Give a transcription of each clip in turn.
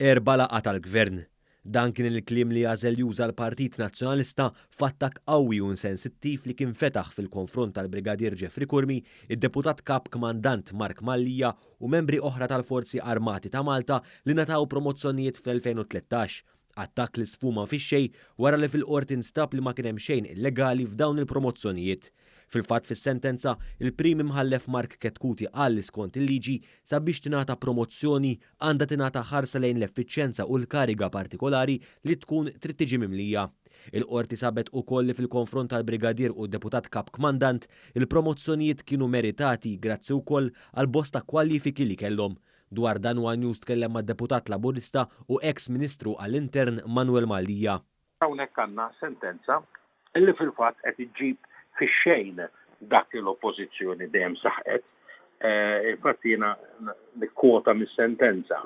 Erba' laqgħa tal-Gvern. Dan kien il-kliem li għażel juża l-Partit Nazzjonalista f'attakk qawwi u insensittiv li kien fetaħ fil-konfront tal-Brigadier Jeffrey Curmi, id-Deputat Kap Kmandant Mark Mallia u membri oħra tal-Forzi Armati ta' Malta li ngħataw promozzjonijiet fl-2013. Attakk li sfuma fix-xejn wara li fil-Qorti nstab li ma kien hemm xejn illegali f'dawn il-promozzjonijiet. Fil-fatt fis-sentenza, il-Prim Imħallef Mark Chetcuti qal li skont il-liġi, sabiex tingħata promozzjoni għandha tingħata ħarsa lejn l-effiċjenza u l-kariga partikolari li tkun trid tiġi mimlija. Il-Qorti sabet ukoll li fil-konfront tal-Brigadier u d-Deputat Kap Kmandant, il-promozzjonijiet kienu meritati grazzi wkoll għal bosta kwalifiki li kellhom. Dwar dan one News tkellem mad-Deputat Laburista u eks Ministru għall-Intern Manuel Mallia. Hawnhekk għandna sentenza li fil-fatt qed iġġib fix-xejn dak li l-Oppożizzjoni dejjem saħqet. Infatti jiena nikkwota mis-sentenza.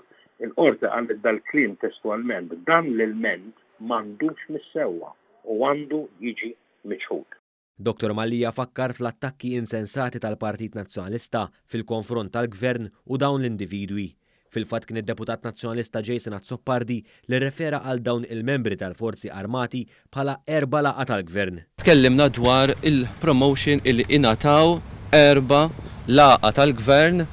Il-Qorti qalet dal-kliem testwalment, dan l-ilment m'għandux mis-sewwa u għandu jiġi miċħud. Dottor Mallia fakkar fl-attakki insensati tal-Partit Nazzjonalista fil-konfront tal-Gvern u dawn l-individwi. Fil-fatt kien id-Deputat Nazzjonalista Jason Azzopardi li rrefera għal dawn il-membri tal-Forzi Armati bħala erba' laqgħa tal-Gvern. Tkellimna dwar il-promotion illi ingħataw erba' laqgħa tal-Gvern.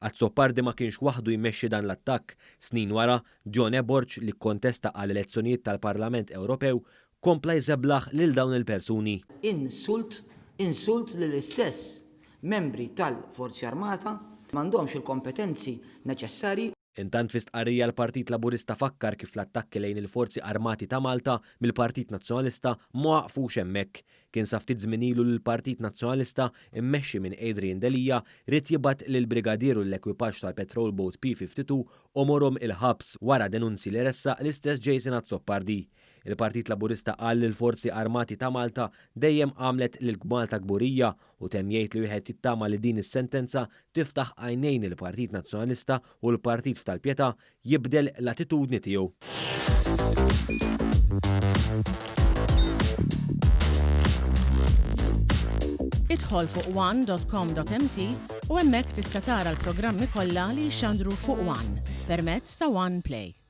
Azzopardi ma kienx waħdu jmexxi dan l-attakk. Snin wara, Dione Borg, li kkontesta għall-elezzjonijiet tal-Parlament Ewropew, kompla jżeblaħ lil dawn il-persuni. Insult, insult li l-istess membri tal-Forzi Armata m'għandhomx il-kompetenzi neċessarji. Intant fi stqarrija l-Partit Laburista fakkar kif l-attakki lejn il-Forzi Armati ta' Malta mill-Partit Nazzjonalista ma waqfux hemmhekk. Kien sa ftit żmien ilu li l-Partit Nazzjonalista mmexxi minn Adrian Delia ried jibgħat lill-Brigadier u l-ekwipaġġ tal-Patrol Boat P52 għomorhom il-ħabs wara denunzji li ressaq l-istess Jason Azzopardi. Il-Partit Laburista qal li l-Forzi Armati ta' Malta dejjem għamlet lil Malta kburija u temm jgħid li wieħed jittama li din is-sentenza tiftaħ għajnejn il-Partit Nazzjonalista u l-Partit f'tal-Pietà jibdel l-attitudni tiegħu. Idħol fuq one.com.mt u hemmhekk tista' tara l-programmi kollha li jixxandru fuq One permezz ta' One Play.